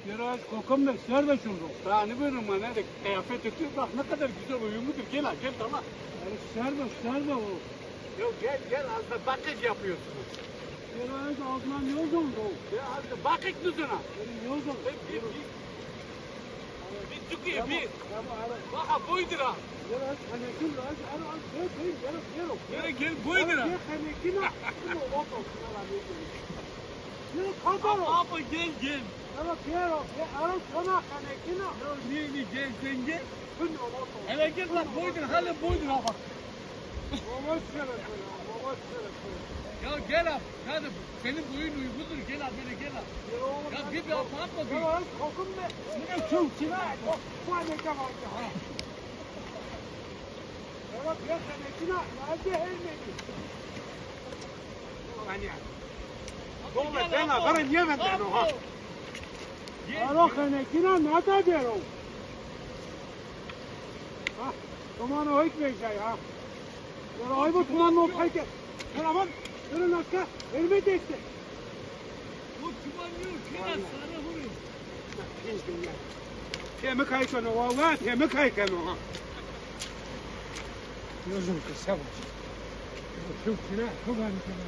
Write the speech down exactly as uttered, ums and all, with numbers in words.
Biraz kokum da serde şunu. Daha ne buyurun bana de kıyafet tutuyor. Bak ne kadar güzel uyumludur. Gel ha, gel tamam. Yani serde, serde o. Yok gel gel az da bakış yapıyorsunuz. Biraz altından yol oldu. Ya az da bakış mısın ha? Benim yol oldu. Bir, bir, bir. Bir çıkıyor bir. Bak ha boydur ha. Biraz kanekin biraz. Gel gel boydur ha. Gel kanekin ha. Ama o da. Yürü kadar. Ama gel gel. Ama gel o. Ya ara sana kanekina. Ya ne ne gel sen gel. Hele gel bak boydur hale boydur ha bak. Baba şöyle böyle. Baba şöyle böyle. Ya gel abi. Hadi senin boyun uygundur. Gel abi böyle gel abi. Ya bir bir bak bakayım. Ya kokun be. Ne çok kira. Bak bu ne kadar. Dole bena vere niye benden o ha? Aro xenekina nata dero. Ha, tomano hoyt vejay ha. Yara ay bu tomano peke. Yara bak, yürü naska, elime geçti. Pê mi kay keno, walla pê mi kay keno ha. Gözüm kısa bak. Şu kira, şu ben kira.